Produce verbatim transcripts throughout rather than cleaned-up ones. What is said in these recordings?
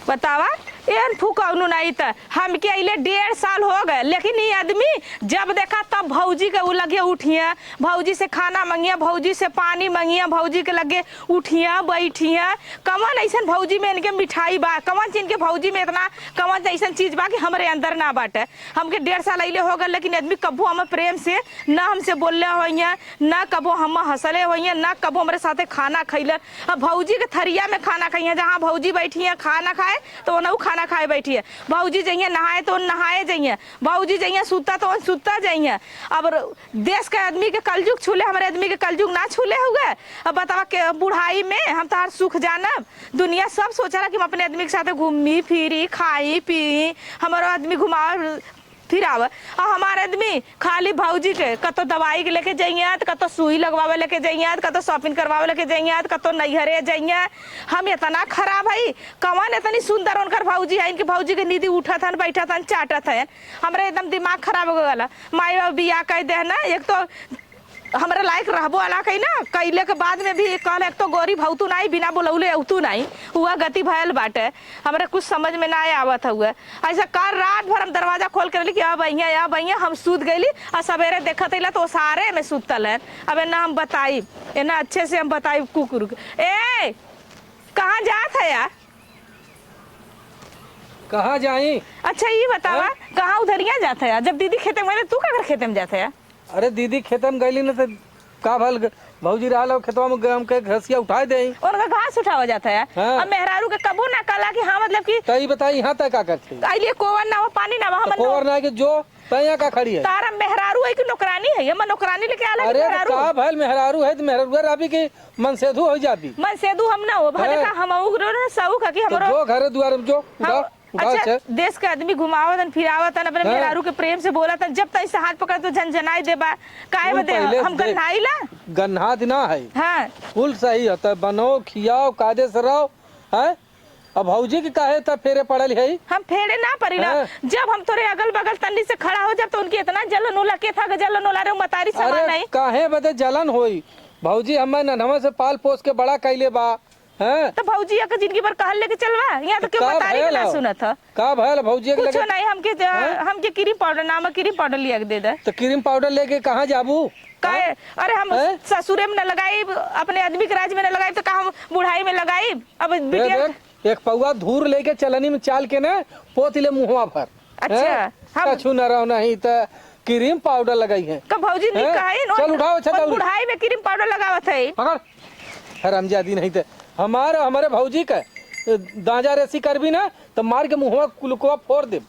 बतावा, एन फुकौनू नाहीं त हमके अइले डेढ़ साल हो गए, लेकिन ई आदमी जब देखा तब भौजी के उ लगे उठिया, भौजी से खाना मंगिया, भौजी से पानी मंगिया, भौजी के लगे उठिया, बैठिया। कवन अइसन भौजी में इनके मिठाई बा? कवन चीज इनके भौजी में इतना, कवन अइसन चीज बा कि हमरे अंदर ना बाटे? हमके डेढ़ साल अइले हो गए, लेकिन आदमी कबो हम प्रेम से ना हमसे बोलले होइया, ना कबो हम हंसले होइया, ना कबो हमरे साथे खाना खइलन। अब भौजी के थरिया में खाना खइया, जहाँ भौजी बैठी हैं खाना खाए, तो ओनहु खाना खाए बैठी है। भौजी जइहें नहाए, तो नहाए जइहें। भौजी जइहें सुत्ता, तो सुत्ता जइहें। अब देश के आदमी के कलजुग छूले, हमरे आदमी के कलजुग ना छूले हुए। अब बतावा के बुढ़ाई में हम तोहार सुख जानब? दुनिया सब सोचला कि हम अपने आदमी के साथे घूमी फिरी, खाई पी, हमरो आदमी घुमाव फिराव। और हमार आदमी खाली भौजी के कतो दवाई के लेके जइहें, त कतो सुई लगवावे लेके जइहें, त कतो shopping करवावे लेके जइहें, त कतो नैहरे जइहें। हम इतना खराब हई? कवन इतनी सुंदर उनकर भौजी है, इनकी भौजी के निधि उठत हन, बैठत हन, चाटत हन। हमरे एकदम दिमाग खराब हो गला। माई बाप बियाह कह दे ना, एक तो हमरे लायक रहबो वाला कही ना, कइले के बाद में भी कहल, एक तो गोरी भौतू नाई, बिना बुलौले अवतू नाई, हुआ गति भयल बाटे। हमरे कुछ समझ में ना आवत हुए। ऐसा कर रात भर हम दरवाजा खोल के रहली कि अब अइहें, अब अइहें, हम सूत गइली। आ सवेरे देखत अइला तो सारे में सुतल है। अब एना हम बताई, एना अच्छे से हम बताई कुकुर के। ए, कहाँ जात है यार? कहाँ जाई? अच्छा, ई बतावा, हाँ? कहाँ उधरिया जात है यार? जब दीदी खेते में गइले, तू का कर खेते में जात है यार? अरे दीदी खेते में गइली न, त का भल ग-, भौजी रहल हो खेतवा में, ग-, हमके घसिया उठाए देई। उनका घास उठावा जाता है। हाँ। अब मेहरारू के कबो ना कहला कि हाँ, मतलब कि त ई बताई, यहाँ तक का करते? आइलिए कोवर ना हो, पानी ना हो, तो हमन कोवर ना। ना के जो, त यहाँ का खड़ी है? तारा मेहरारू है कि नौकरानी है? हम नौकरानी लेके आला कि अरे, तो मेहरारू? का भल मेहरारू है, त मेहरारू अभी के मनसेधू हो जाबी। मनसेधू हम ना हो, भले हाँ। का हम उग्र ना सऊ का कि तो हमरो जो घरे दुआरे में जो, हम उठा। उठा अच्छा, से। देश के आदमी घुमावत हन, फिरावत हन, अपने हाँ। मेहरारू के प्रेम से बोलत हन, जब तई से हाथ पकड़ तो झनझनाई देबा। काहे कुल बदे पहिले हम देख, गन्हाई ला? गन्हात ना है। हाँ। कुल सही है, त बनो, खियाओ, कायदे से रहो, हैं? अब भौजी के काहे त फेरे पड़ल है? हम फेरे ना पड़ी ना। हाँ। जब हम तोरे अगल बगल तन्नी से खड़ा हो जाब तो उनकी इतना जलन होला, के था के जलन होला रे, मतारी समान अरे नहीं। काहे बदे जलन होई? भौजी हमें नन्हवा से पाल पोस के बड़ा कैले बा, हैं? तो भौजी एक जिंदगी भर कहल लेके चलवा, यहाँ तो तो क्यों का बतारी भयल के ना हो? सुनत ह? का भयल भौजी के कुछो लगे? नहीं, हमके ज-, हैं? हमके क्रीम पाउडर, नाम क्रीम पाउडर लिया के दे दे। तो क्रीम पाउडर लेके कहाँ जाबू? काहे? हैं? अरे हम हैं? ससुरे में न लगाई, अपने आदमी के राज में न लगाई, तो का हम बुढ़ाई में लगाई? अब दे बिटिया दे, एक पौवा धूर लेके चलनी में चाल के ना पोत ले मुँहवा भर। अच्छा, हैं? हम कछु न रहो नहीं त क्रीम पाउडर लगाई है। का भौजी नहीं हैं? कहे न, चल उठाओ, अच्छा, और दौड़। बुढ़ाई में क्रीम पाउडर लगावत है। पकड़। हरामजादी नहीं ते हमार, हमरे भौजी का, ए, दांजा रेसी करबी ना, तो मार के मुंहवा कुलुकवा फोड़ देब।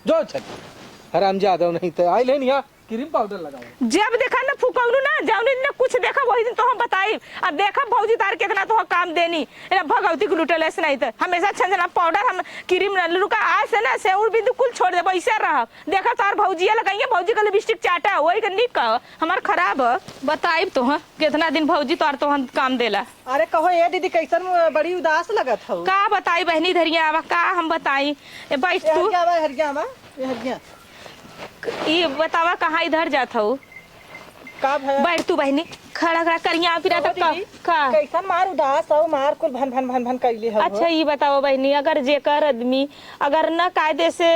जो चल, हरामजादा नहीं ते आइल है यहाँ, क्रीम पाउडर लगाओ। जब देखा ना फुकौनू ना, जौन दिन ना कुछ देखा, वही दिन तो हम बताई। अब देखा भौजी तार कितना तो काम देनी, ए ना भगवती को लुटल ऐसे नहीं तो हमेशा छंजना पाउडर, हम क्रीम ना लुका, आज से ना सेउर बिंदु कुल छोड़ देबो, ऐसे रह। देखा तोहर भौजिया लगाइए, भौजी का लिपस्टिक चाटा, वही का निक कह, हमार खराब ह। बताइब तोह, कितना दिन भौजी तोहर तोहन काम देला। अरे कहो ए दीदी, कैसन बड़ी उदास लगत हऊ? का बताई बहनी, धरिया आवा, का हम बताई। ए, बैठ ए तू। हरिया आवा, हरिया आवा, ए हरिया। ई बतावा, कहाँ इधर जात हऊ? का भया? बैठ तू बहनी, खड़ा खड़ा करिया पिरा कहो त का, दीदी, का? कैसन मार उदास हऊ, मार कुल भन भन भन भन कैले हऊ। अच्छा, ई बतावा बहनी, अगर जेकर आदमी अगर न कायदे से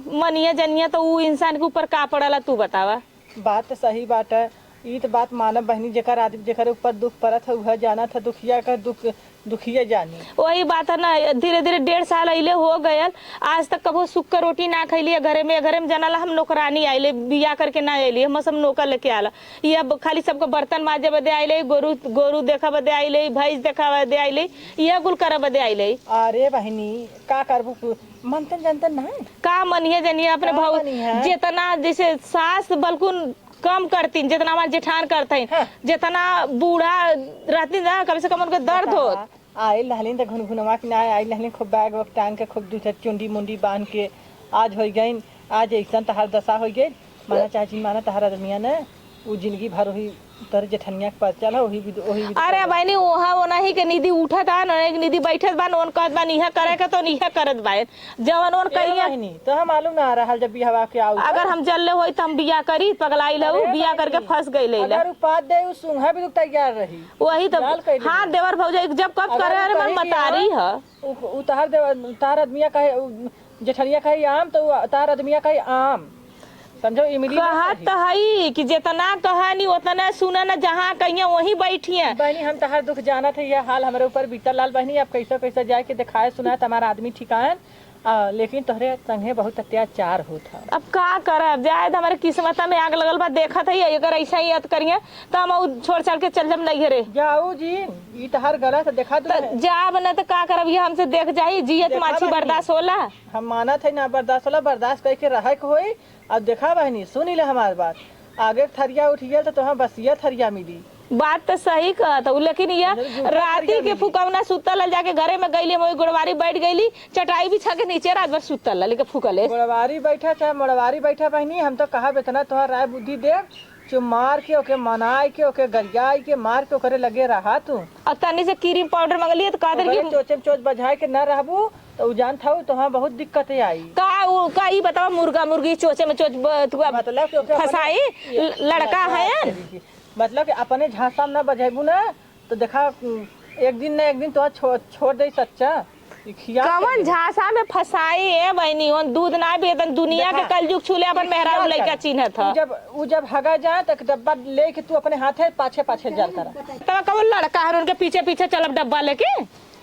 मनिया जनिया, तो ऊ इंसान के ऊपर का पड़ला, तू बतावा। बात तो सही बात है, ई तो बात मानब बहनी, जेकर आदमी, जेकर ऊपर दुख पड़त है, उहे जानत है दुखिया का दुख, दुखिया जानी। वही बात है ना, धीरे धीरे डेढ़ साल अइले हो गयल, आज तक कबो सुख का रोटी ना खैली है घरे में। घरे में जानाला हम नौकरानी आइले, बियाह करके ना आइली, हम सब नौकर लेके आला। ये अब खाली सबको बर्तन माजे बदे आइले, गोरू, गोरू देखा बदे आइले, भैंस देखा बदे आइले, ये कुल करे बदे आइले। अरे बहनी, का करबू, कु-, मनतन जनतन ना है? का मनिहे जनिए अपने का भाऊ, मनिहे? जितना जैसे सास बल्कुन कम करतीन, जितना हमार जेठान करतीन, हाँ। जितना बूढ़ा रहतीन ना, कम से कम उनके दर्द बतावा, होत। आइल रहलीन त घुनघुनवा के ना आइल रहलीन, खूब बैग वैग टांग के, खूब दू चार चुंडी मुंडी बांध के, आज होइ गइन, आज ऐसन तहार दशा होइ गइल। माना चाची, माना तहार आदमिया ने, उ जिंदगी भर वही तोरे जेठनिया के पास चल, वही भी, वही भी अरे बहनी, ओहा ओनाही के निधि उठत बा, न एक निधि बैठत बा, न ओन कहत बा, इहे करे के तो इहे करत बा। जवन ओन ए कहिया बहनी, तो हम मालूम ना रहल जब बियाह के आऊ अगर तो। हम जल्ले होई त हम बियाह करी, पगलाई लऊ, अरे बियाह बहनी, करके फंस गई ले। अगर उ पात दे, उ सूंघा भी तैयार रही। वही तो। लाल कइले हाँ, बा। देवर भौजाई जब कब अगर करे, उ अरे मन कहे कि मतारी आम, ह। उ, उ तहार देवर, तहार आदमिया कहे, उ जेठनिया कहे आम, तो उ तहार आदमिया कहे आम। समझो, इमली ना कहत कही। तो हई कि जेतना कहानी ओतना सुना ना, जहाँ कहिए वहीं बैठिए। बहनी, हम तहार दुख जानत है, यह हाल हमरे ऊपर बीतल लाल बहनी, अब कैसे कैसे जाए के दिखाए सुनाए त हमार आदमी ठिकान, आ, लेकिन तोहरे संगे बहुत अत्याचार होत है। अब का करब, जाए त हमारे किस्मत में आग लगल बा, देखत है अगर ऐसा ही याद करिए तो हम उ छोड़ छाड़ के चल जब नहीं घरे। जाऊ जी, ई तहार गलत देखा तो। जाब न तो का करब, ये हमसे देख जाई, जियत देखा माछी बहनी। बर्दाश्त होला। हम मानत है ना बर्दाश्त होला, बर्दाश्त करके रहे के होई। अब देखा बहनी, सुन ले हमार बात, आगे थरिया उठ गया तो तोहार बसिया थरिया मिली। बात तो सही कहत हूँ, लेकिन ये राती के फुकौना सुतल जाके घरे में गईली, हम वही गोड़वारी बैठ गईली, चटाई बिछा के नीचे रात भर सुतल लेके फुकले। गोड़वारी बैठा चाहे मोड़वारी बैठा बहनी, हम तो कहब इतना तोहार राय बुद्धि देब, जो मार के ओके मनाए के ओके गरियाई के मार के ओकरे लगे रहा तू। और तनी से क्रीम पाउडर मंगली तो कह दे कि चोचे में चोच बजाए के ना रहबू तो उ जानत हऊ तोहार बहुत दिक्कत आई। का उ का ई बतावा, मुर्गा मुर्गी चोचे में चोच ब-, तू अब मतलब कि ओके अपने फंसाई, ल-, लड़का है। मतलब कि अपने झांसा में ना बजाइबू ना तो देखा, एक दिन ना एक दिन तो छो-, छोड़ दे सच्चा। ई खिया कवन के झांसा में फंसाई ए बहनी, ओन दूध ना भी एतन दुनिया के हाँ। कलयुग छूले अपन ई मेहरारू खिया लइका के। चिन्हत ह। उ जब, उ जब हगा जाए तो एक डब्बा लेके तू अपने हाथे पाछे पाछे जाता रहा। तब कवन लड़का है उनके पीछे पीछे चलब डब्बा लेके?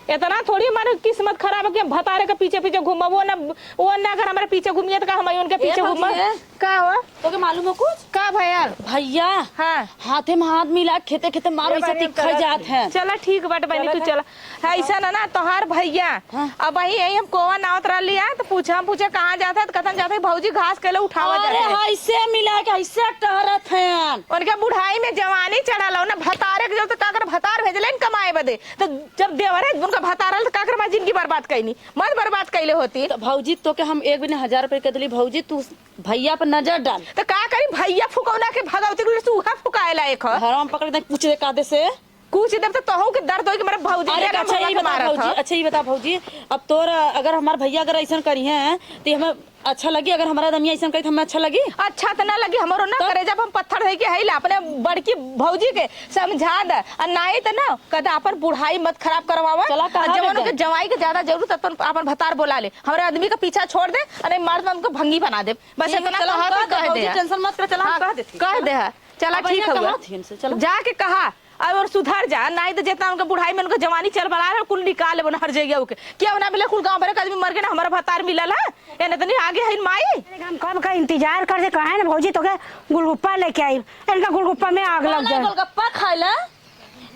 इतना थोड़ी हमारे किस्मत खराब है कि हम भतारे के पीछे पीछे घूमब। वो ना, वो ना अगर हमारे पीछे घूमिए तो का हम उनके ए पीछे भौजी घूमब? है। का हो? तोके मालूम हो कुछ? का भयल? भैया हाँ। हाथे में हाथ मिला खेते खेते मारो, ए ऐसे बहनी, तीखा चला जात है। चला ठीक बाटे बहनी, चला तू था। चला। है ऐसा ना, ना तोहार भैया। हाँ। अब वही यही हम कोवा नावत रहली है तो पूछा, हम पूछे कहाँ जात है तो कथन जात है भौजी घास केले उठावा अरे जात है। ऐसे मिला के ऐसे टहरत हैं। उनके बुढ़ाई में जवानी चढ़ल हो ना, भतारे के जो तो का कर भतार भेजले न कमाए बदे। तो जब देवरे उनका भतार रहल तो का कर हमारी जिंदगी बर्बाद कैनी, मत बर्बाद कैले होती। तो भौजी तोके हम एक बिना हजार रुपये के दिली भौजी, तू भैया पर नजर डाल। तो का करी भैया फुकौना के भगवती के से उहा फुकाए लायक ह। हराम पकड़ दे कुछ दे कादे से। कुछ देब तो तोहू के दर्द होई कि मेरे भौजी अरे के अच्छा ये मार बता मारत भौजी, ह। अच्छा ये बता भौजी, अब तोर अगर हमार भैया अगर ऐसा करी हैं तो हमें अच्छा लगी, अगर हमारा आदमी ऐसा करी तो हमें अच्छा लगी? अच्छा तो ना लगी, हमरो ना तब? करे जब हम पत्थर है के है ला अपने बड़की भौजी के समझा द, और नाई तो ना कदा अपन बुढ़ाई मत खराब करवावा। चला कहा और जवन दे दे। के जवाई के ज्यादा जरूरत है तो अपन भतार बोला ले, हमारे आदमी का पीछा छोड़ दे, और नहीं मार तो हमको भंगी बना दे। बस ठीक है, इतना चला, हम कहा कह तो दे, कह दे भौजी, है। Tension मत कर, चला, हम हाँ, कह देती। कह दे है। चला, अब ठीक भैया है। कहा थी इनसे, चला। जाके कहा, अब और सुधर जा, नाई तो जितना उनके बुढ़ाई में उनके जवानी चल बना है, कुल निकाल लेबो ना हर जगह ओके। क्या ना मिले, कुल गांव भर के आदमी मर गए ना, हमारा भतार मिलल है, या नहीं तो नहीं आगे है माई। हम कब का इंतजार कर दे, कहे ना भौजी तोके गुलगुप्पा लेके आई, इनका गुलगुप्पा में आग लग जाए। गोलगप्पा खाए ला।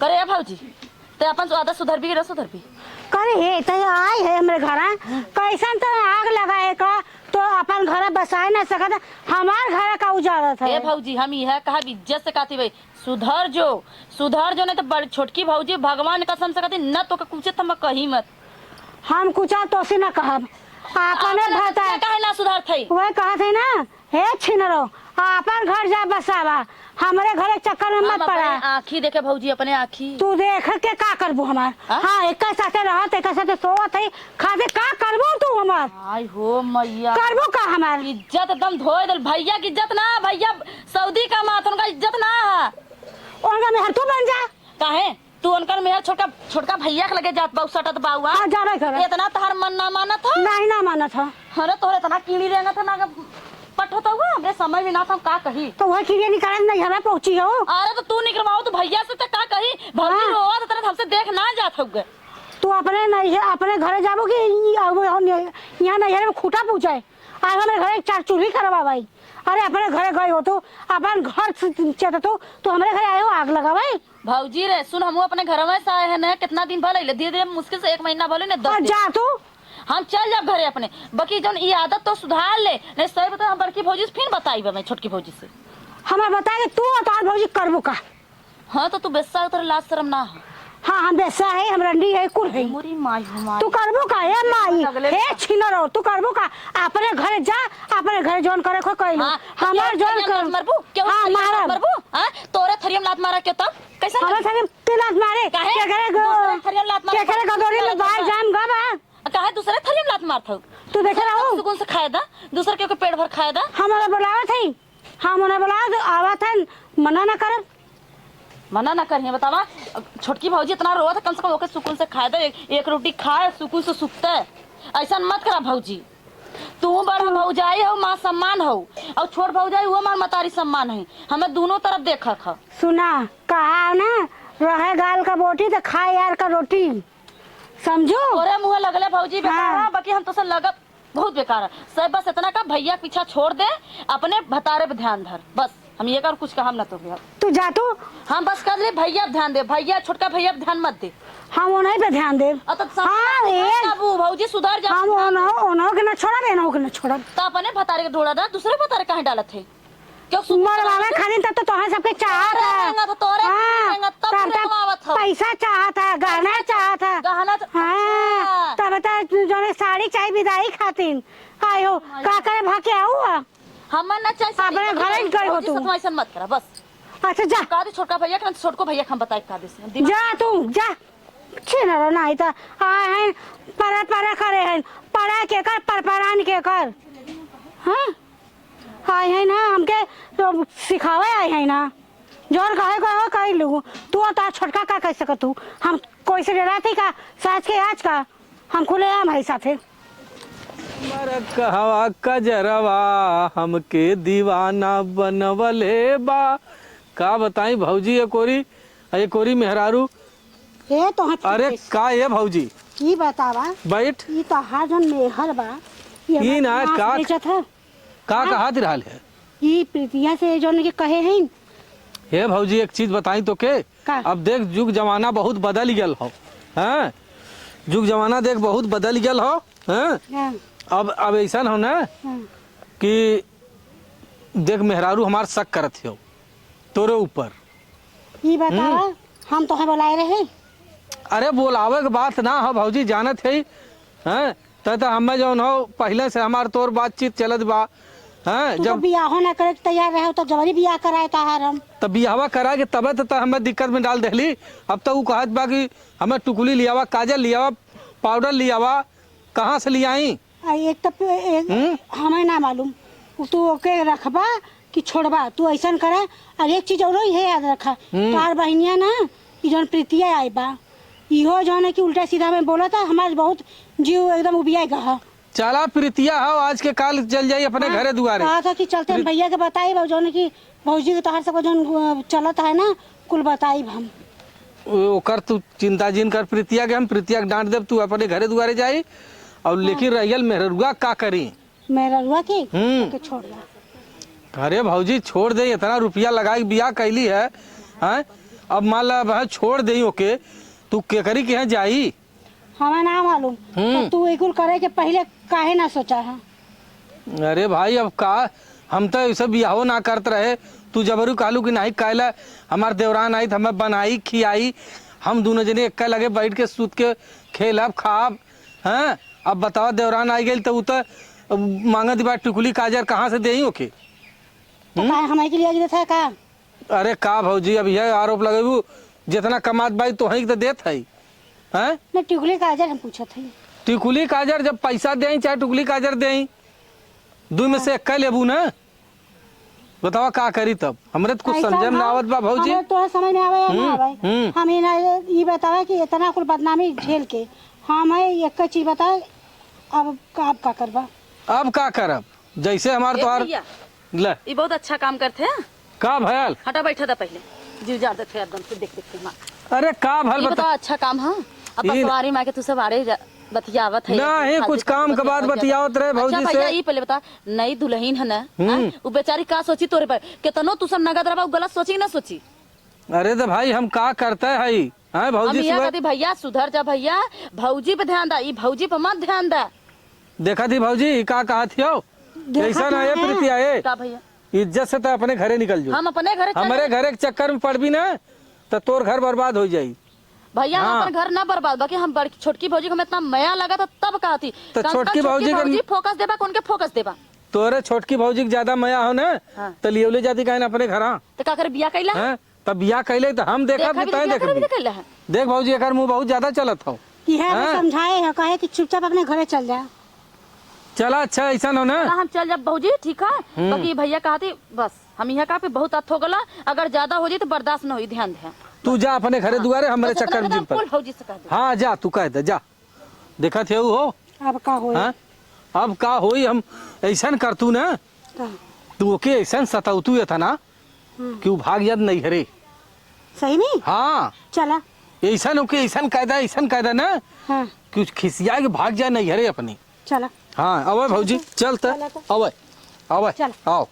करे ए भौजी, ते अपन आदत सुधरबी कि ना सुधरबी? करे हे, ते आई है हमरे घरा, कैसन ते आग लगाए का, तो अपन घर बसाए ना सकत, हमार घर का उजाड़त है। ए भौजी, हम यह कहब इज्जत से कहती भाई, सुधर जो, सुधर जो, नहीं तो बड़ छोटकी भौजी भगवान कसम से कहती, न तोके कुछ तो हम कही मत। हम कुछ तोसे ना कहब, अपने अपने भतार काहे ना सुधरत है? वह कहत है ना, हे छिनरो, आपन घर जा बसावा, हमरे घरे चक्कर में हम मत पड़ा। अपने आँखी देखे भौजी, अपने आँखी। तू देख के का करबू हमार? हाँ? हाँ, एक साथे रहत, एक साथे सोवत है, खाते का करबू तू हमार? आई हो मैया। करबू का हमार? इज्जत एकदम धोए देल। भैया की इज्जत ना, भैया सऊदी का माथ, उनका इज्जत ना है। उनका मेहर तू बन जा। काहे? तू उनकर मेहर छोटका, छोटका भैया के लगे जात बाऊ, सटत बाऊ, आ? हाँ, जाबे करे। इतना तोहर मन ना मानत ह? नहीं, ना मानत ह। अरे, तोहरे इतना कीड़ी रेंगत ह ना, के पट होता हुआ, हमरे समझ में ना था, हम का कही। तो वह कीड़े निकालत नहीं हमें पहुँची हो। अरे, तो तू निकलवाओ, तो भैया से तो का कही? भौजी हाँ। रोवत, तो हमसे देख ना जात होगे। तू अपने नहीं, अपने घरे जाबो कि ई, आ, वो, हम यहाँ नहीं है, खूटा पूछे। आज हमरे घरे एक चार चूल्ही करवा भाई। अरे, अपने घरे गए हो तू, अपन घर से चेत तू, तू हमरे घरे आए हो आग लगावे। भौजी रे, सुन, हमहू अपने घरवा से आए हैं ना, कितना दिन भले ले, धीरे धीरे मुश्किल से एक महीना भले ने, दस और दिन। जा तू। हम चल जाब घरे अपने, बाकी जौन ई आदत तो सुधार ले, नहीं सही बता, हम बड़की भौजी से फिर बताई बा, मैं छोटकी भौजी से। हमें बता के तू और तोहार भौजी करबू का? हाँ, तो तू बेस्सा है, तोरे लाज शर्म ना है। हाँ, हम बेस्सा है, हम रंडी है, कुल है। मोरी माई हो माई। तू करबू का, ए माई? अगले हे छिनरो, तू करबू का? अपने घरे जा, अपने घरे जौन करे को कइलू। हाँ, तो हमार केहू जौन थरिया में कर लात मारबू? केहू हाँ, थरिया में लात मारब। मारबू? हाँ, तोरे थरिया में लात मारा के तब? कैसे हमार मारबू? थरिया में तू लात मारे? काहे? केकरे गो-, दूसरे थरिया में लात मारे? केकरे गदोरी में बाहर जाम गा बा? काहे दूसरे थरिया में लात मारत हऊ? तू देखे रहू? सुकून से खाए दा, दूसर के, के पेट भर खाए दा। हमारा बोलावत हई, हम उन्हें बोलावत, आवत हन, मना ना करब। मना ना करिए, बतावा, छोटकी भौजी इतना रोवत है, कम से कम ओके सुकून से खाए दे, एक, एक रोटी खाए, सुकून से सुतते। ऐसा मत करा भौजी, तू बड़ा भौजाई हो, माँ सम्मान हो, और छोट भौजाई वो मार मतारी सम्मान है, हमें दोनों तरफ देखा खा। सुना, कहा ना, रहे गाल का बोटी तो खाए यार का रोटी, समझू? तोरे मुँह लगले भौजी बेकार हाँ। है, बाकी हम तो से लगब बहुत बेकार है। सब बस इतना का भैया के पीछा छोड़ दे, अपने भतारे पे ध्यान धर। बस हम ये कर कुछ कहम ना तो भैया। तू जा तू। हम बस कर ले भैया पे ध्यान दे, भैया छोटका भैया पे ध्यान मत दे। हम उन्हीं पे ध्यान देब। अब तो समझ हाँ, ना ये बाबू, भौजी सुधर जा, हम सुधर। उन्हों, उन्हों के ना छोड़ब, इन्हों के ना छोड़ब। तो अपने भतारे के ढोड़ा डाल, दूसरे भतारे काहे डालत है? क्यों सुधर मरवावे जा? खातिर तब तो तोहरे सबके चाहत तोरे है। रहेंगा तो तोरे हाँ, रहेंगा, तब तब, तब तू आवत हो। पैसा चाहत है, गहना चाहत है। गहना तो हाँ, अच्छा। तब तो जोने साड़ी चाही विदाई खातिर। आयो, का करे भाग के आऊ आ? हमर ना चाहे साड़ी, अपने घरे ही गई हो भौजी तू। से तू ऐसन मत करा, बस। अच्छा, जा। का दे छोटका भैया के, छोटको भैया के हम बताए का दे से, दिमाग जा तू, जा। छीन रहो, नहीं तो आए हैं, परा, परा करे हैं, परा के कर, पर, परान के कर। हाँ? आए हैं ना, हमके तो सिखावे आए हैं ना। जोर कहे को हो, कही लू। तू और तार छोटका का कह सकत तू? हम कोई से डरात ही का? साँच के आज का? हम खुलेआम है साथे। मर कहवा कजरवा हमके दीवाना बनवले बा। का बताई भौजी, एक ओरी, एक ओरी मेहरारू। ए, तो हाथ अरे खींचे। का ये भौजी? ई बतावा। बैठ। ई तो हार जौन मेहर बा, ई ई हमार ना मांस का बेचत है। का हाँ? कहा तिर हाल है? ई प्रीतिया से जौन के कहे हैं। हे भौजी, एक चीज बताई तो के? का? अब देख, जुग जमाना बहुत बदल गयल हो, हैं? जुग जमाना देख बहुत बदल गयल हो, हैं? हाँ। अब, अब ऐसन हो ना हाँ। कि देख, मेहरारू हमार शक करत हो तोरे ऊपर। ई बतावा, हम्म। हम तोहे बोलाए रहे? अरे, बोलावे के बात ना हो भौजी, जानत है, हैं? त, त हमें जौन हो, पहिले से हमार तोर बातचीत चलत बा, हैं? तू तो जब बियाहो ना करे के तैयार रहे हो, तो जबरी बियाह कराए ताहार हम। त बियाहवा करा के तबे त, त हमें दिक्कत में डाल देहली। अब तो उ कहत बा कि हमें टुकुली लियावा, काजल लियावा, पाउडर लियावा, कहाँ से लियाई? आ, एक तो पे-, एक, हम्म? हमें ना मालूम, उ तू ओके रखबा कि छोड़बा, तू ऐसन करा। और एक चीज और है, याद रखा, हम्म। तोहार बहिनिया ना, ई जौन प्रीतिया आई बा, इहो जौन है कि उल्टा सीधा में बोलत है, हमार बहुत जीव एकदम उबिया गया है। चला प्रीतिया हो, आज के काल चल जाई अपने हाँ, घरे दुआरे। कहा था कि चलते हम प्रीत- भैया के बताई बा, जौन है कि भौजी के तोहार सबके जौन, अ, चलत है ना, कुल बताई हम। ओ-, ओकर तू चिंता जिन कर प्रीतिया के, हम प्रीतिया के डांट देब, तू अपने घरे दुआरे जाई। और हाँ। लेकिन रहियल मेहररुआ का करी? मेहररुआ के? हम्म। के छोड़ दे। अरे भौजी, छोड़ दे, इतना रुपया लगा के बियाह कैली है, हैं? अब मान ला, अब छोड़ दे ओके, तू केकरी के यहाँ जाई? हमें ना मालूम। हम्म। तो तू एकुल करे के पहिले काहे ना सोचा है? अरे भाई, अब का, हम तो ऐसे बियाहो ना करत रहे, तू जबरू कहलू कि नहीं, काहे ला हमार देवरान आई, तो हमें बनाई, खियाई, हम दोनों जने एक लगे बैठ के, सूत के, खेलब, खाब, हैं? अब बतावा, देवरान आई गइल, तो उ तो मांगत बा टुकली काजर, कहाँ से देई ओके? तो हम्म? काहे हमारे के लिए देता है का? अरे का भौजी, अब यह आरोप लगेबू, जितना कमात बाई तोहई के तो देत है, हैं? मैं टिकुली काजर हम पूछत हई। टिकुली काजर जब पैसा देई चाहे टुकली काजर देई, दुई में से हाँ। एक लेबू ना। बतावा का करी तब? हमरे तो कुछ ऐसा समझे में ना ना, आवत बा भौजी। हमरे तोहर समझ में आवे या ना हम्म, आवे। हम्म। हम ई ना, ई बतावा कि इतना कुल बदनामी झेल के हम है एक चीज बताए, अब का, अब का करबा? अब का करब? जैसे हमार ए तोहार भैया, ले। ई बहुत अच्छा काम करते हैं। का भयल? हटा, बैठा था पहले। जीव जान देते हैं एकदम से देख देख के माँ। अरे का भयल ई बता- बताओ, अच्छा काम है? अब ई न- पटवारी माँ के तू सब आड़े जा-, बतियावत है, नहीं, कुछ काम के बात बतियावत रहे भौजी अच्छा भैया, से। ई पहले बता, नई दुल्हन है ना, हम्म। हाँ? उ बेचारी का सोची तोरे पर? केतनो तू सब नगद रहा, उ गलत सोची कि ना सोची? अरे तो भाई, हम का करते हई? हैं भौजी हम इहे सुबह कहती, भैया सुधर जा भैया, भौजी पे ध्यान दा, ई भौजी पे मत ध्यान दा। देखा थी भौजी, ई का कहत हियो? देखा कैसा ना थी ये ना। प्रीतिया, ए? का भैया? इज्जत से तो अपने घरे निकल जो। हम अपने घरे चले हमरे जाई। घरे के चक्कर में पड़बी ना, तो तोर घर बर्बाद हो जाई। भैया, हम हाँ। अपन घर ना बर्बाद, बाकी हम बड़की, छोटकी भौजी के हम इतना मया लगा था, तब कहती। तो कम से कम छोटकी छोटकी भौजी के भौजी फोकस देबा, कौन के फोकस देबा? तोरे छोटकी भौजी के ज्यादा मया हो ना, हाँ। तो लियवले जाती काहे ना अपने घर, हाँ? तो का करे, बियाह कैला? हाँ? तब बियाह कैले तो हम देखब देखा कि भी तय बियाह करे देखबी। भी कैला है। देख भौजी, एकर मुंह बहुत ज्यादा चलत हो। इहे हमें हाँ? समझाए है, कहे कि चुपचाप अपने घरे चल जा। चला, अच्छा, ऐसा हो ना। चला, हम चल जाब भौजी, ठीक है? हम्म। बाकी भैया कहती, बस, हम इहे कहा पे बहुत अत हो गला, अगर ज्यादा हो जाई तो बर्दाश्त न होई, ध्यान दे। तू जा अपने घरे हाँ। दुआरे, हमरे बस चक्कर इतना में जिन पर। कुल भौजी से कह दे। हाँ, जा, तू कह दे, जा। देखत है हो? अब का होई? हाँ? अब का होई, हम ऐसन करतू ना, का? तू ओके ऐसन सतावतू ये था ना, हम्म। कि वो भाग जात नैहरे। सही में? हाँ। चला। ऐसन ओके ऐसन कायदा, ऐसन कायदा ना, हाँ। कि खिसिया के भाग जाए नैहरे अपनी। चला। हाँ, अवे भौजी, चल त, चला त। अवे, अवे, चल। आओ।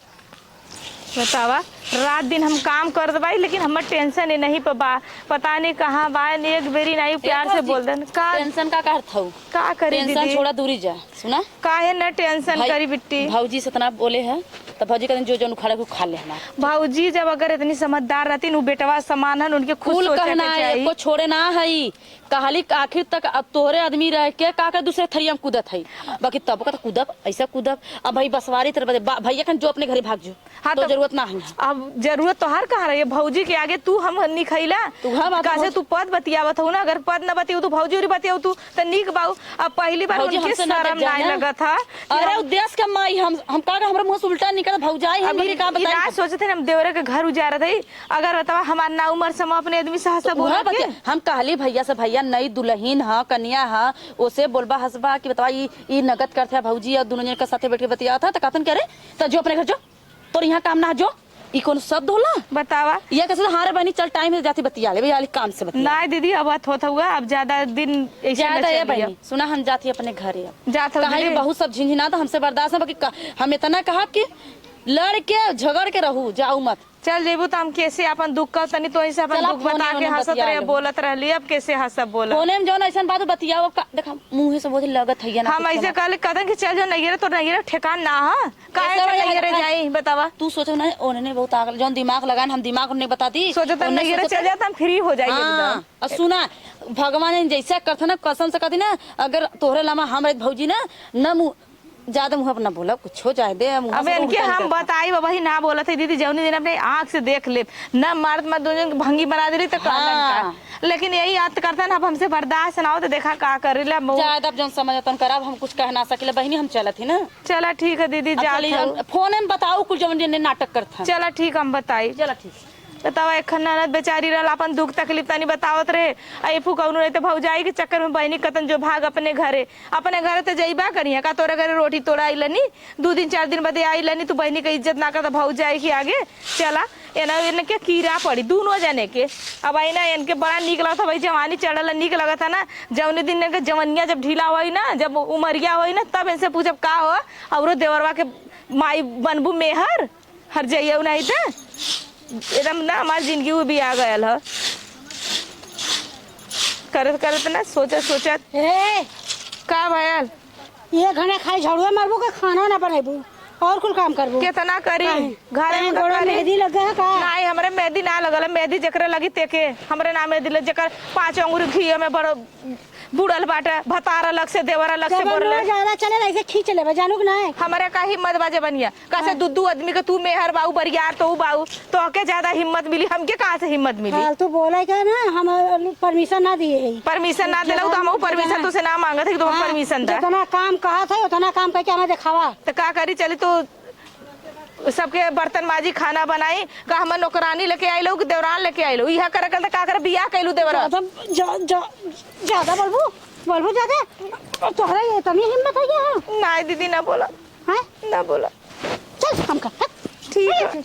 बतावा, रात दिन हम काम करत बाई, लेकिन हमर tension ही नहीं पे बा। पता नहीं कहाँ बा, नहीं एक बेरी नहीं प्यार से भौजी, बोल देन। का tension का करत हऊ? का करी tension दीदी? छोड़ा, दूरी जा। सुना? काहे न tension भाई, करी बिट्टी? भौजी से इतना बोले है, तो भौजी कहते, "जो जौन उखाड़े के खा ले हमार।" भौजी जब अगर इतनी समझदार रहती, उ बेटवा समान हन, उनके खुद कुल सोचे कहना के है, चाही। एको छोड़े ना है। कहली कि आखिर तक अब तोहरे आदमी रह के का के दूसरे थरिया में कूदत है, बाकी तब का तो कूदब, ऐसा कूदब। अब भाई बसवारी तेरे बदे बा-, भैया कन जो अपने घरे भाग जो, हाँ, तो तब जरूरत ना है। अब जरूरत तोहार कहाँ रही है? भौजी के आगे तू हम निखैला, तू हाँ बात कैसे बोल। तू पद बतियावत हो ना, अगर पद न बतियाऊ तू, भौजी उरी बतियाऊ तू, तो नीक बाऊ। अब पहली बार भौजी उनके हमसे ना शर्म बतिया नहीं ना। लगा था। अरे, उ देश के माई, हम, हम का, हमरा मुंह से उल्टा निकल, भौजाई हम अब मेरी का ई बताई। रात सोचते हैं हम देवरे के घर उजारत है, अगर बतावा, हमार ना उमर से हम अपने आदमी से हंसा तो बोला उहे के? बतिया, हम कहली भैया से, "भैया, नई दुल्हन ह, कन्या ह, ओसे बोलबा हंसबा कि बतावा, ई, ई नगद करथे भौजी और दोनों जन के साथे बैठ के बतियावत ह," त कहतन, "के रे, त जो अपने घर जो, तोर यहाँ काम ना ह, जो, ई कौन शब्द होला?" बतावा। ये कैसे, "हाँ रे बहनी, चल time से जाती बतिया ले, भैया, काम से बतिया।" नाय दीदी, अब बात होत हुआ, अब ज्यादा दिन ऐसे न ज्यादा ये चलिए। बहनी, सुना, हम जाती अपने घरे अब। जात हो कहाँ ये दीदी? बहुत सब झिनझिना तो हमसे बर्दाश्त ना, बाकी क-, हम इतना कहब कि लड़ के, झगड़ के रहू, जाऊ मत। चल जेबू त हम कैसे अपन दुख का तनी तोही से अपन चला, दुख फोने बता के ओने हंसत बतिया रहे, लेबू। बोलत रहली, अब कैसे हंसब बोला? फोने में जौन ऐसन बात बतियाओ, का, देखा, मुँहे से बहुत लगत है ना हम कुछ ऐसे ना। कहले, कहतन कि चल जो नैहरे, तो नैहरे ठेकान ना ह, काहे ऐसे चल भाई नैहरे हल्का जाई, बतावा? तू सोचो ना, उन्होंने बहुत आगल, जौन दिमाग लगाए, हम दिमाग उन्हें बता दी, सोचो त उन्हें नैहरे सोचो चल जा, त हम free हो जाई हाँ, एकदम। और सुना, भगवान ने जैसे करथे ना, कसम से कहती ना, अगर तोहरे लामा हम रहत भौजी ना, न मुँह, ज्यादा मुँह पर ना बोला, कुछ हो जाए दे, मुँह अब से इनके उल्टा हम निकलता। बताई, बाबा ही ना बोलत है दीदी, जौनी दिन अपने आँख से देख ले, ना मारत मारत दोनों जन के भंगी बना दे रही तो कहलन का। हाँ। लेकिन यही आदत करता ना, अब हमसे बर्दाश्त ना हो तो देखा का कर रही ला, मऊ- ज्यादा अब जौन समझ तन करब, हम कुछ कह ना सकिले बहिनी, हम चलत ही ना। चला ठीक है दीदी, अब जात चली, हऊ। अब फोन में बताऊ कुल जौन जने नाटक करत हन। चला ठीक, हम बताई। चला ठीक। बतावा, एक ननद बेचारी रहल, अपन दुख तकलीफ तनी बतावत रहे। आ ये फुकौनो रहे तो भौजाई के चक्कर में बहिनी कतन जो भाग अपने घरे। अपने घरे तो जइबा करिया का, तोरे घरे रोटी तोड़ा आइलनी, दू दिन चार दिन बदे आइलनी, तू बहिनी के इज्जत ना करता भौजाई के आगे। चला, एना इनके कीड़ा पड़ी, दूनो जने के। अब आई ना, इनके बड़ा नीक लगता भाई, जवानी चढ़ल नीक लगता ना। जौने दिन इनके जवनिया जब ढीला होई ना, जब उमरिया होई ना, तब इनसे पूछब, "का हो, औरो देवरवा के माई बनबू मेहर?" हर जाइए नहीं त एकदम ना हमार जिंदगी वो भी आ गयल ह। करत करत ना, सोचत सोचत। ए! का भयल? ये घने खाई झाड़ुआ मारबू के खाना ना बनैबू और कुल काम करबू? केतना करी? काहे? घरे काहे में तो गोड़ो करी। मेहंदी लग गया है का? नहीं, हमरे मेहंदी ना लगल है। मेहंदी जेकरे लगी तेके, हमरे ना मेहंदी लग, जेकर पाँच अंगुरी घी में बड़ बुड़ल बाटे, भतार अलग से, देवर अलग से जब बोलले। नून ज्यादा चले ना, ऐसे खींच लेबे, जानू कि नाय? हमरे का हिम्मत बा जबनिया? कैसे हाँ। दू दू आदमी के तू मेहर बाऊ, बरियार तो बाऊ, तो के ज्यादा हिम्मत मिली, हमके कहाँ से हिम्मत मिली? फालतू बोले के ना, हम permission ना दिए है। Permission ना देलऊ तो हम permission तोसे ना मांगत है कि तुम हाँ, permission दा। जितना काम कहा था, उतना काम करके हमें दिखावा। तो का करी, चली तो सबके बर्तन माजी, खाना बनाई, का हमर नौकरानी लेके आइलू कि देवरान लेके आइलू? इहा करे कल त का करे, बियाह कइलू देवरा? ज्यादा, जा-, जा-, ज्यादा बोलबू, बोलबू ज्यादा। तोहरा ये इतनी हिम्मत है क्या? नाय दीदी, ना बोला। हैं? ना बोला। चल, काम कर, हट। ठीक है।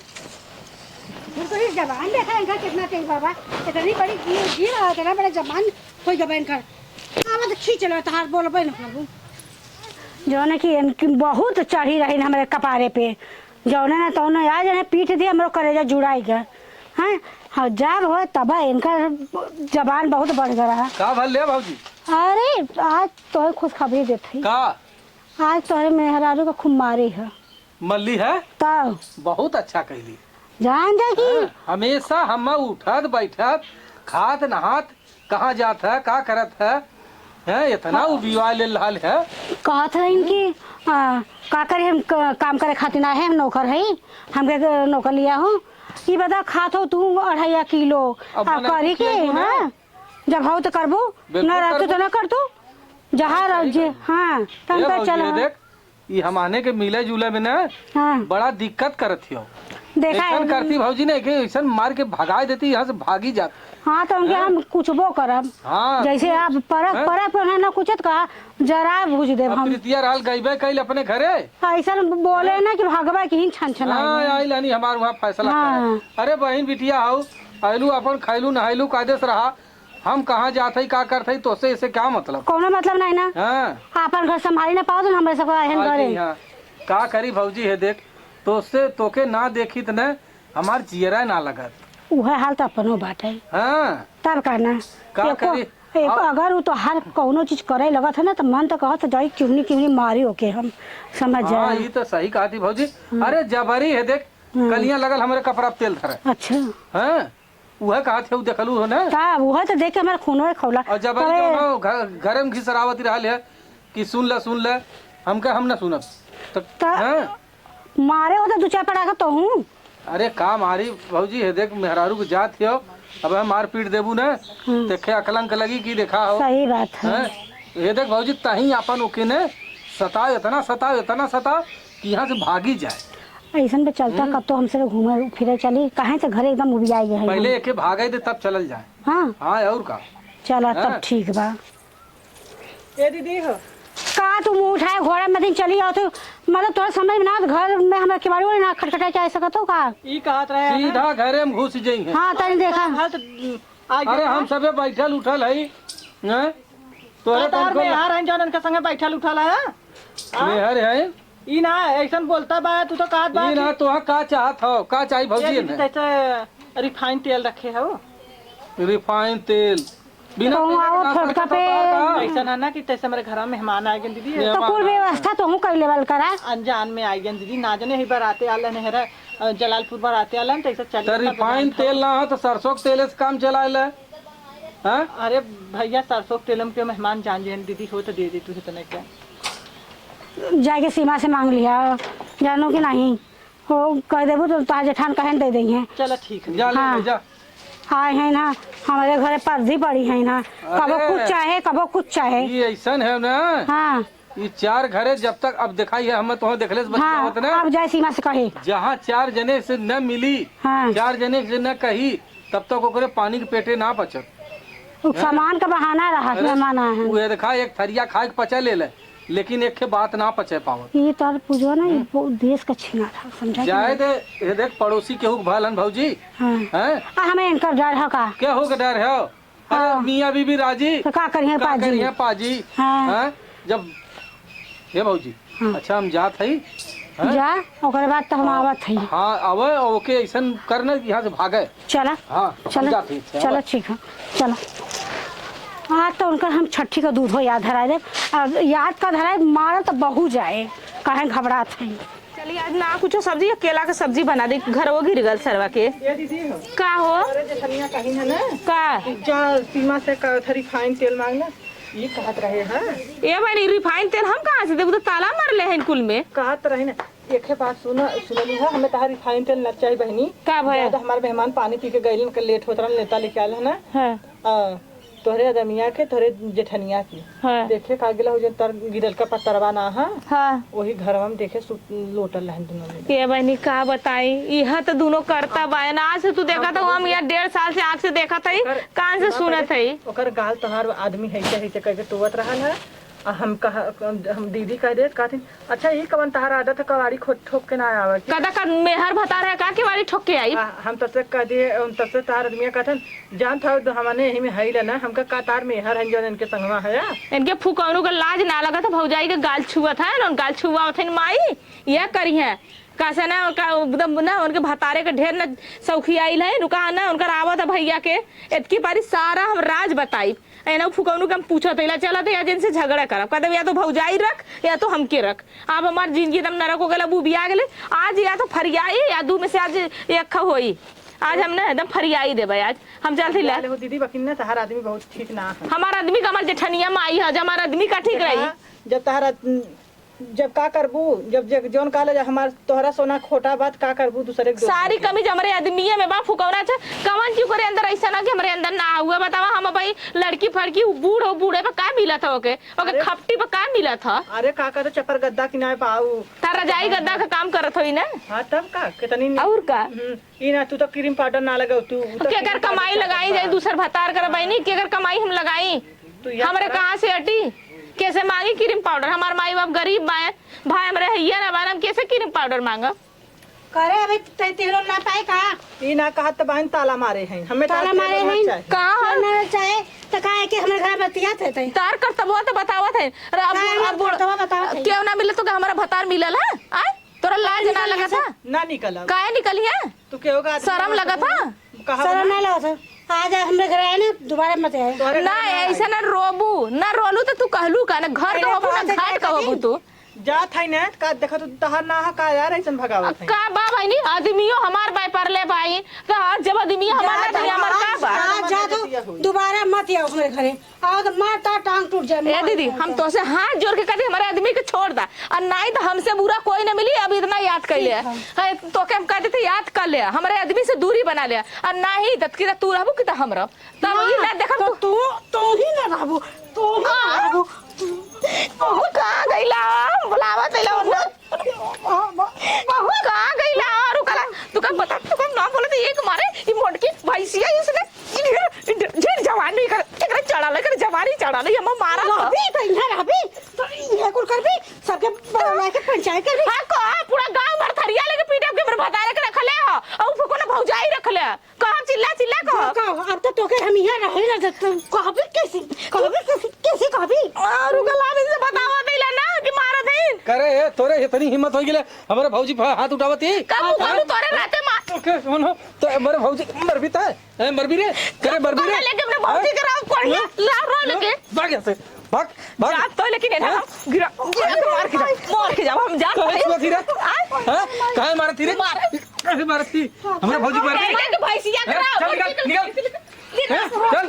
तू तो ये जबान देखा इनका कितना तेज बाबा, इतनी बड़ी जीव, जीव और इतना बड़ा जबान कोई जबान कर। आवा तो खींच लो, तहार बोलबे न करबू। जौन है कि इनकी बहुत चढ़ी रही हमरे कपारे पे, जौने ना तौने आ जाने पीट दिया, हमरो करेजा जुड़ाई गया। हैं? हाँ, जब हो तब इनका जबान बहुत बढ़ गया रहा। का भल ले भौजी? अरे, आज तोहे खुशखबरी देत हई। का? आज तोहरे मेहरारू का खूब मारी है। मल्ली है? तब। बहुत अच्छा कहली। जान जाए कि हाँ, हमेशा हम उठत बैठत, खात नहात, कहाँ जात है, का करत है? हैं, इतना हाँ। उबिया ले लाल है। कहत है इनकी, आ, का करे, हम क-, काम करे खातिर ना है, हम नौकर है, हमके क-, नौकर लिया हो। ई बता, खात हो तू अढ़ाई किलो, अब आ, मना करी के, खियाइबू ना। हाँ, जब हो तो करबू, बिल्कुल ना रहतू तो करबू। ना करतू, जहाँ हाँ, रह सही जे, बात। हाँ, तब ए तो भौजी, चला। ये देख, ई हमने के मिले जुले में ना हाँ। बड़ा दिक्कत करत हियो। देखा ऐसन है। करती भौजी ने कि ऐसन मार के भगाई देती, यहाँ से भागी जात। हाँ, तो उनके हाँ। हम कुछबो करब। हाँ। जैसे आप परब, हाँ। परब पर है ना कुछ तो कहा, जरा भूज देब अब हम। प्रीतिया रहल गइबे कइल अपने घरे। ऐसन बोले हाँ। ना कि भगवा की ही छन छन हाँ, आई। आइल हनी हमार वहाँ फैसला हाँ। करे। अरे बहिन बिटिया हऊ, आइलू अपन खैलू नहैलू कायदे से रहा। हम कहाँ जात हई, का करत हई, तोसे इसे क्या मतलब? कौनो मतलब नहीं ना। हाँ। आपन घर संभाली ना पावत, हमरे सबको एहन आई करे। गई, हाँ। का करी भौजी, हे देख, तोसे, तोके ना देखी त न हमार जियरा ना लगत। उहे हाल त अपनो बाटे। हाँ। तब का ना? का एको, करी? एको अब अगर उ तोहार कौनो चीज करे लगत है ना, त मन त कहत जाई, किमनी किमनी मारी ओके हम, समझ हाँ, जा। ई त सही कहती भौजी। हम्म। अरे जबरी है, देख, हम्म। कलियां लगल हमरे कपड़ा पे तेल धरे। अच्छा। हाँ। उहे कहत है, उ देखलू हो ना? का, उहे तो देख के हमार खूनो खौला। और जब करे जो ना घ-, घरे में घिसरावत रहल है कि सुन ले, सुन ले, हमके हम ना सुनब। तो, त हैं? मारे हो तो दू चार पड़ाका तो हूँ। अरे का मारी भौजी, हे देख मेहरारू के जात हियो, अब हम मारपीट देबू ना, हम्म। देखे अकलंक लगी कि देखा हो। सही बात है। हैं? ये देख भौजी, तहीं आपन ओके ने सताओ, इतना सताओ, इतना सताओ कि यहाँ से भागी जाए। ऐसन पे चलता हम्म। कब तो हमसे घूमे फिरे चली, काहे से घरे एकदम उबियाई गए हैं पहले हम। एके भागे दे तब चलल जाए। हाँ। हाँ, और का? चला तब हाँ। ठीक बा। ए दीदी हो। का तू मुंह उठाए घोड़ा में दिन चली आओ तू, मतलब तोरा समझ में ना आवत, घर में हमरा केवाड़ी वाली ना खटखटाए के आ सकत हो का? ई कहत रहे हैं ना। सीधा घरे में घुस जइहे। हाँ, तनी देखा। हाल तो, आ गया अरे ना। हम सबे बैठल उठल हई, हैं? तोरे का तार तनको में ला- हार हैं जौन इनके संगे बैठल उठल है? हाँ? मेहर है। ई ना, ऐसन बोलता बा, तू तो कहत बा ई ना, कि तोहा का चाहत हो, का चाही भौजी ये ने? जैसे रिफाइन तेल रखे हो। रिफाइन तेल? बिना कहूँ तेल के आओ नाश्ता छोटका करता पे। बा का? ऐसा ना, ना कि जैसे हमारे घर में मेहमान आ गए दीदी। तो मेहमान कुल आ गए। व्यवस्था तो हूँ कर लेवल करा। अनजान में आ गए दीदी, ना जाने ही बराते आलन है, अ, जलालपुर बराते आलन, तो ऐसा चल तो रिफाइन तेल ना हो तो सरसों के तेल से काम चला ले। हाँ? अरे भैया, सरसों के तेल में क्यों मेहमान जान जाए दीदी, हो तो दे दे तू इतने के। जाके सीमा से मांग लिया, जानू कि नहीं? हो कह देबू तो तार जेठान कहे न दे देइहें। चलो ठीक है। जा ले हाँ। ले जा। आए हैं ना, हमारे घरे पर्दी पड़ी है ना, कबो अरे। कुछ चाहे, कबो कुछ चाहे। ये ऐसन है ना। हाँ। ये चार घरे जब तक अब दिखाई है, हमें तो देखले से बच्चा हाँ, होत ना। अब जाए सीमा से कहे। जहाँ चार जने से न मिली, हाँ। चार जने से न कही, तब तक ओकरे पानी के पेटे ना पचत। उ हैं? सामान का बहाना रहा, अरे, मेहमान आए हैं। उ ये देखा, एक थरिया खाए के पचा ले ले, लेकिन एक के बात ना पचे पावत। ये तोर पूजवा ना, ये हम्म। बहुत देश का छीना था, समझा कि जाए नहीं? दे, ये देख, पड़ोसी केहू के भल हन भौजी। हाँ। हैं? आ, हमें इनका डर है का? केहू के डर है? अरे, हाँ। मियाँ बीबी राजी। तो का करिहें का पाजी? करिहें पाजी? हाँ। हैं? जब, हे भौजी, हाँ। अच्छा, हम जात हई, हैं? जा, ओकरे बाद तो हम हाँ, आवत हई। हाँ, आवे, ओके, ऐसन करना कि यहाँ से भागे। चला। हाँ, हम चला, जात हई, चला, चला। ठीक है, चला। आज तो उनका हम छठी का दूध हो याद धराए दे, और याद का धराए, मारल तो बहू जाए, काहे घबरात हई। चली, आज ना कुछो सब्जी, केला के सब्जी बना दे, घरवो गिर गल सरवा के। ये दीदी हो। का हो? अरे, जेठनिया कही है ना का? कि जा सीमा से का, थरी रिफाइन तेल मांग ले। ये कहत रहे हैं। ए बहिनी, रिफाइन तेल हम कहाँ से देबू? तो ताला मार ले हैं कुल में। कहत रहे ना, एके बात सुन, सुनलू है, हमें तहार रिफाइन तेल न चाही बहिनी। का भया? ज्यादा हमार मेहमान पानी पी के गइलन के लेट होत रहन, नेता लेके आयल है ना। हाँ। आ, तोहरे अदमिया के, तोहरे जेठनिया के। हाँ। देखे का गेला हो जन तर गिरल का पतरवा ना है। हाँ। वही घरवा में देखे सु-, लोटल रहन दुनो मिले। ए बहिनी, का बताई, इहा तो दुनो करता बा। ना आज से तू देखा हम था, हम यहाँ डेढ़ साल से आँख से देखा था, ओकर कान से सुना सुनत पहले, है। ओकर गाल तोहार आदमी है से, है से करके टोवत रहल है। आ हम कहा, हम दीदी कह देत कहथिन, "अच्छा, ई कवन तहार आदत है, कवाड़ी खो-, ठोक के ना आवे के?" कदा का मेहर भतार है का, केवाड़ी ठोक के आई? आ, हम तब से कह दिए, हम तब से तहार आदमिया कहथन, "जानत हौ, हमने यही में हई ले ना, हमका का तार मेहर है, जौन इनके संगवा है।" इनके फुकौनू के लाज ना लगत है, भौजाई के गाल छुअत है, उन गाल छुआवत है, माई, यह करी है। कैसे ना, उनका एकदम ना, उनके भतारे के ढेर ना सौखी आइल है, रुका ना, उनकर आवत है भैया के, इतकी पारी सारा हम राज बताई। एना फुकौनू के हम पूछत हइला, चलत है या जिनसे झगड़ा करब, कहते या तो भौजाई रख या तो हमके रख। अब हमार जिंदगी एकदम नरक हो गइल, अब उबिया गेले। आज या तो फरियाई या दू में से आज एक होई। आज हम ना एकदम फरियाई देबे आज। हम चलती ला। ले हो दीदी, बकिन ना तहार आदमी बहुत ठीक ना है। हमार आदमी का हमार जेठनिया माई है, जब हमार आदमी का ठीक देखा, रही। जब तहार आद-, जब का करबू, जब जे-, जौन कहले जे हमार तोहरा सोना खोटा बात का करबू दूसरे के दोस्त सारी के। कमी जो हमरे आदमिये में बा, फुकौना छे, कवन चीज करे अंदर ऐसा ना कि हमरे अंदर ना हुआ। बतावा, हम भाई लड़की फड़की, उ बूढ़ हो, बूढ़े पे का मिलत है ओके? ओके अरे, खपटी पे का मिलत ह? अरे का करे, चपर गद्दा किनारे पाऊ। तार रजाई गद्दा का काम करत होई ना? हाँ, तब का, कितनी नि-, और का? हम्म, ई ना, तू तो क्रीम पाउडर ना लगाऊ, तू, तू तो केकर क्रीम पाउडर कमाई क्या लगाई करबा? जाई, दूसर भतार कर बहिनी, केकर कमाई हम लगाई? तू याद हमरे करा। कहाँ से अटी? कैसे मांगी क्रीम पाउडर? हमार माई बाप गरीब बाए, भाई हमरे हैया ना बाए, हम कैसे क्रीम पाउडर मांगब? करे अभी ते-, तेहरो ना पाए का? ई ना कहत त बहन ताला मारे हैं। हमें ताला ताला मारे तेहरो ना हैं। चाहे। का? ताला मारे चाहे, त का है कि हमरे घर बतियात है ते? तार करतबवा त बतावत है। अरे अब, का हमर अब करतबवा बतावत है? केहू ना मिले तो का हमरा भतार मिलल है? आय? तोरा लाज ना निकल लगत यहाँ है? से। ना निकल अब। काहे निकलिया? तू केहू का आदमी शरम ना लगत है? कहा शरम ना? ना लगत है। आ जाए हमरे घर आए ना, दोबारा मत आए। तोहरे घर ना, ना आए। ऐसा ना रोबू, ना रोलू तो तू कहलू का, ना घर अरे कहबू, ना बात है घाट का कहबू कहती? तू। जात है ना, का देखत तू तहार ना ह का यार, ऐसन भगावत अब है। का बा बहिनी, आदमियो हमार बाय परले बाई, तो आज जब आदमी हमार जा, ना, तो जा, हमार का बा? आज जा तो दोबारा मत आओ हमरे घरे। आओ तो मार तार टांग टूट जाए, ए मार दीदी, तार हम टांग। तोसे हाथ जोड़ के कहते हमारे आदमी के छोड़ दा, और नहीं तो हमसे बुरा कोई ना मिली। अब इतना याद कर ले, ठीक है। है, तो के हम कहते थे याद कर ले, हमारे आदमी से दूरी बना ले, और नहीं तो कि तू रहबू कि तो हम रहब। तब ना, ई ना देखब तो तू। तू, तू ही ना रहबू, तू ही ना आ। रहबू। बहुत कहाँ गइला? बुलावत अइला ओन्ने। बहुत, बहुत। कहाँ गइला? और ओकरा, तू का बता, तू का नाम बोलत एक मारे, ई मोटकी भैंसिया इसने, ई ढेर, ढेर जवानी कर, एकरे चढ़ा ले, एकरे जवानी चढ़ा ले, हम मारा था। रहबी, तो यहाँ रहबी, तो ये कुल करबी, सबके बुला के पंचायत करबी। हाँ, को, पूरा गांव भर थरिया लेके पीटब के मेरे भतारे के रखले हो, और फुको ना भौजाई रखले। कहो, चिल्ला, चिल्ला कहो। जो कहो, अब तो तोके हम इहाँ रहे ना देत, कहबी कैसी, कहबी कैसी, कैसी कहबी? और उ गलाब इनसे बतावा देला ना कि मारत हईन। करे, ए, तोरे इतनी हिम्मत होइ गेले, हमरे भौजी पर हाथ उठावत ही? कब उ हाँ? कहलू तोरे रहते मार? तो के, सुनो, तो हमरे भौजी मरबी त, ए, मरबी रे, करे मरबी रे। लेके अपने भौजी के राव कोड़िया, हाँ? लाव रो लेके। भाग यहाँ से। भाग, भाग। जात तो लेकिन है ना, हाँ? हम गिरा, गिरा के मार के जाओ, मार के जाओ, हम जात तो है। छुआ थी रे? आय? हाँ? काहे मारत थी रे? मार। काहे मारत थी? हमरे भौजी मार ए, दी। लेके भैंसिया ए, कराओ। चल निकल, निकल। निकल। ए, चल।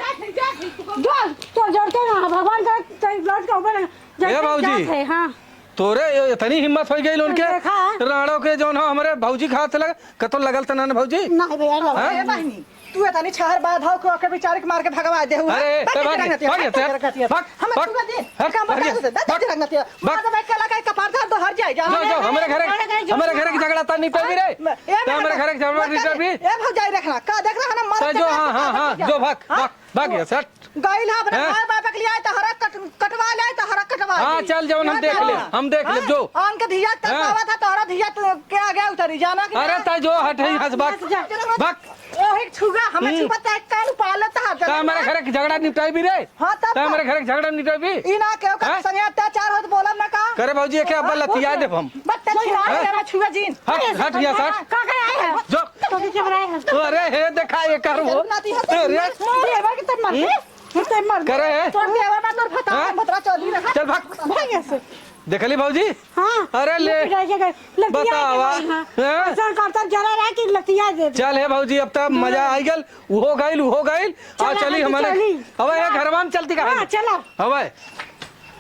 जो, तो जोड़ते ना, भगवान का, तो लौट के ऊपर ना, ए, जैसे भौजी। जात है, हाँ। तोरे ये इतनी हिम्मत होइ गई उनके? देखा। राड़ो के जौन हो हमरे भौजी खात लग, कतो लगल त ना न भौजी? नहीं भैया, लगल हाँ? नहीं। ए बहिनी, तू एतनी छहर बाध हो के ओके बेचारे के मार के भगवा देहु। अरे, बैठ तब के भाग, रंगतिया, भाग, बैठ के भाग, रंगतिया। भाग, हम भाग, छुआ दे, भाग, काम भाग, बता दे, भाग, दे रंगतिया। भाग। मार दे, बैठ के लगा, कपार धर दो, हर जाए, जा। जो, जो, हमरे घरे, हमरे घरे के झगड़ा त निपटबी रे। ए, ते हमरे घरे के झगड़ा निपटबी। ए, भौजाई रखना, का देख रहा है ना, मर तो के जो, हाँ, हाँ, हाँ, जा। जो, भाग, हाँ? भाग, भाग, ये सट। गइल है, अपने हैं? माय बाप के लिए आए, तो हरा कट-, कटवा ले, तो हरा कटवा हाँ, ले। चल, जौन हम देख ले, हम देख ले, हाँ? जो। आन के धिया हैं? तरसावा था, तोहरा धिया त-, के आगे उतरी, जाना कि अरे, ना? तै जो हट है, हाँ, हंस, भाग, जा। भाग। ओही छुआ, हमें हम्म। छुआ तै कान पालत हा, त हमरे घर के झगड़ा निपटाई भी रे। हाँ, तब तै हमरे घर के झगड़ा निपटाई भी। ई ना केहू का हैं? संगे अत्याचार होत बोलब ना का? करे भौजी, एके अब हाँ, लतिया बोल। देब हम। बस तै खिला हैं? दे, हमें छुआ जीन। हट, हट, यहाँ से हट। का करे आए हैं? जो। तो भी जब रहे हैं। अरे, हे देखा, ये कर वो। जरूर नाती है, तो अरे। देवर के तब मर गए। हम्म? करे है? तोर देवर बा, तोर भतार, हैं? भतरा चौधरी रहा। चल भाग। भाग यहाँ से। देखली भौजी? हाँ। अरे ले। लतिया के बतावा। गई, हाँ। हैं? ऐसा करता जरा रहा कि लतिया दे दे। चल हे भौजी, अब तब मजा आई गल, उहो गइल, उहो गइल। आ चला, चली हम हमने। चली। अब ये घरवा में चलती कहाँ हाँ, है? चला। अब